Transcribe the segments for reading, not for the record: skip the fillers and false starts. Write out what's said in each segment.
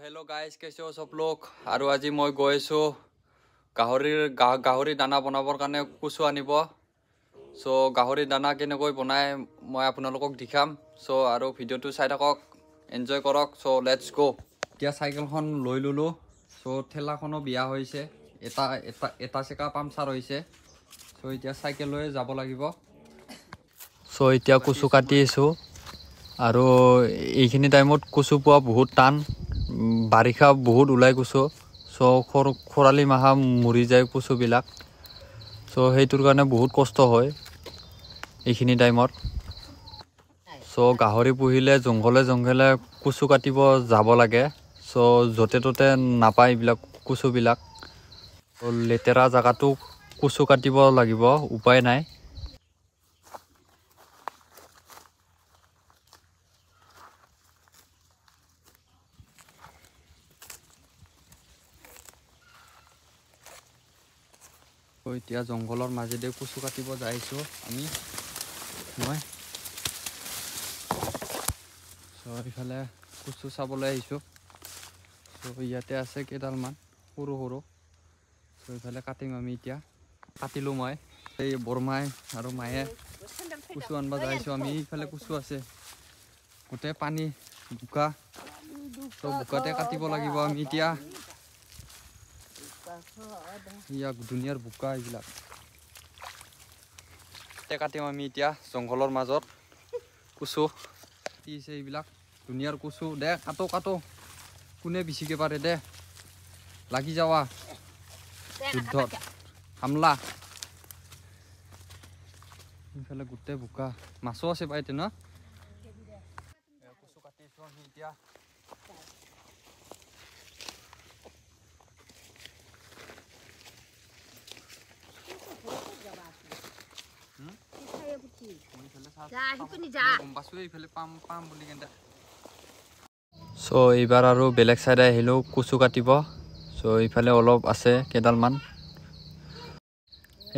Hello guys, कैसे हो सब लोग। আৰু আজি মই গৈ আছোঁ গাহৰি দানা বনাবৰ কাৰণে কচু আনিব। চ' গাহৰি দানা কেনেকৈ বনাই মই আপোনালোকক দেখাম। চ' আৰু ভিডিঅ'টো চাই থাকক, এনজয় কৰক। চ' let's গ'। এতিয়া চাইকেলখন লৈ ল'লোঁ। চ' ঠেলাখনো বিয়া হৈছে, এটা এটা এটা চেকা পামচাৰ হৈছে। চ' এতিয়া চাইকেল লৈ যাব লাগিব। চ' এতিয়া কচু কাটি আছোঁ। আৰু এইখিনি টাইমত কচু পোৱা বহুত টান, বাৰিষা বহুত ওলাই কচু। চ' খৰালি মাহা মৰি যায় কচুবিলাক। চ' সেইটোৰ কাৰণে বহুত কষ্ট হয় এইখিনি টাইমত। চ' গাহৰি পুহিলে জংঘলে জংঘলে কচু কাটিব যাব লাগে। চ' য'তে ত'তে নাপায় এইবিলাক কচুবিলাক। লেতেৰা জেগাতো কচু কাটিব লাগিব, উপায় নাই। এতিয়া জংঘলৰ মাজেদি কচু কাটিব যাইছোঁ আমি, মই। চ' ইফালে কচু চাবলৈ আহিছোঁ। চ' ইয়াতে আছে কেইডালমান সৰু সৰু। চ' ইফালে কাটিম আমি এতিয়া। কাটিলোঁ মই, এই বৰমাই আৰু মায়ে কচু আনিব যাইছোঁ আমি। ইফালে কচু আছে, গোটেই পানী বোকা। চ' বোকাতে কাটিব লাগিব আমি এতিয়া। ইয়াক ধুনীয়াৰ বোকা এইবিলাক। কাটিম আমি এতিয়া জংঘলৰ মাজত কচু কাটিছে এইবিলাক ধুনীয়াৰ কচু। দে কাটো কাটো, কোনে বেছিকৈ পাৰে দে, লাগি যাৱা যুদ্ধত হামলা। ইফালে গোটেই বোকা, মাছো আছে পাইতে ন। কচু কাটিছো আমি এতিয়া। চ' এইবাৰ আৰু বেলেগ চাইডে আহিলোঁ কচু কাটিব। চ' এইফালে অলপ আছে কেইডালমান।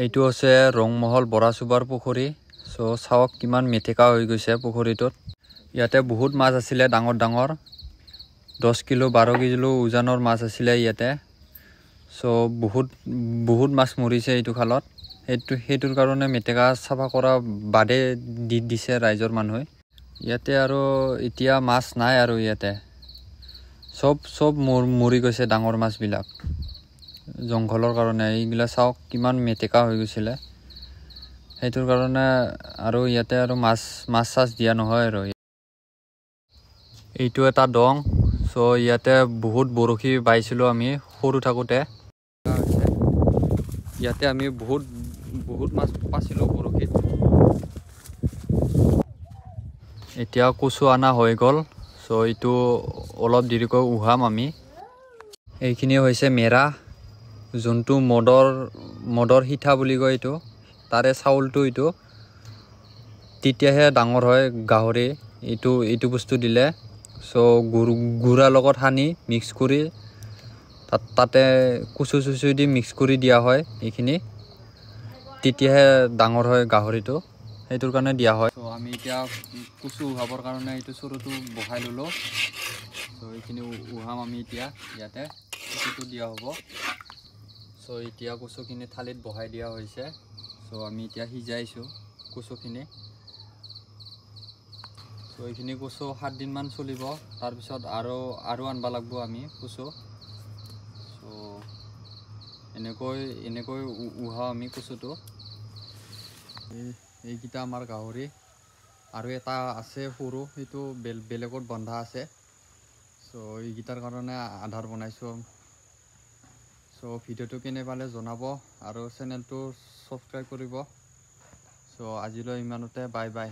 এইটো হৈছে ৰংমহল বৰাচুবাৰ পুখুৰী। চ' চাওক কিমান মেটেকা হৈ গৈছে পুখুৰীটোত। ইয়াতে বহুত মাছ আছিলে, ডাঙৰ ডাঙৰ 10 কিলো 12 কিলো ওজনৰ মাছ আছিলে ইয়াতে। চ' বহুত বহুত মাছ মৰিছে এইটো খালত। সেইটোৰ কাৰণে মেটেকা চাফা কৰা বাদে দি দিছে ৰাইজৰ মানুহে। ইয়াতে আৰু এতিয়া মাছ নাই আৰু ইয়াতে চব চব মৰি গৈছে ডাঙৰ মাছবিলাক জংঘলৰ কাৰণে। এইগিলা চাওক কিমান মেটেকা হৈ গৈছিলে, সেইটোৰ কাৰণে আৰু ইয়াতে আৰু মাছ মাছ চাছ দিয়া নহয় আৰু। এইটো এটা দং। চ' ইয়াতে বহুত বৰশী বাইছিলোঁ আমি সৰু থাকোঁতে। ইয়াতে আমি বহুত বহুত মাছ পাইছিলোঁ বৰশীত। এতিয়া কচু অনা হৈ গ'ল। চ' এইটো অলপ দেৰিকৈ উহাম আমি। এইখিনি হৈছে মেৰা, যোনটো মদৰ মদৰ সিঠা বুলি কয় এইটো, তাৰে চাউলটো এইটো। তেতিয়াহে ডাঙৰ হয় গাহৰি এইটো এইটো বস্তু দিলে। চ' গুড়াৰ লগত সানি মিক্স কৰি তাতে কচু চুচু দি মিক্স কৰি দিয়া হয় এইখিনি, তেতিয়াহে ডাঙৰ হয় গাহৰিটো, সেইটোৰ কাৰণে দিয়া হয়। চ' আমি এতিয়া কচু উহাবৰ কাৰণে এইটো চৰুটো বহাই ল'লোঁ। চ' এইখিনি উহাম আমি এতিয়া, ইয়াতে কচুটো দিয়া হ'ব। চ' এতিয়া কচুখিনি থালিত বহাই দিয়া হৈছে। চ' আমি এতিয়া সিজাইছোঁ কচুখিনি। চ' এইখিনি কচু 7 দিনমান চলিব, তাৰপিছত আৰু আৰু আনিব লাগিব আমি কচু। চ' এনেকৈ এনেকৈ উহাওঁ আমি কচুটো। এইকেইটা আমাৰ গাহৰি। আৰু এটা আছে সৰু, সেইটো বেলেগত বন্ধা আছে। চ' এইকেইটাৰ কাৰণে আধাৰ বনাইছোঁ। চ' ভিডিঅ'টো কেনে পালে জনাব আৰু চেনেলটো ছাবস্ক্ৰাইব কৰিব। চ' আজিলৈ ইমানতে, বাই বাই।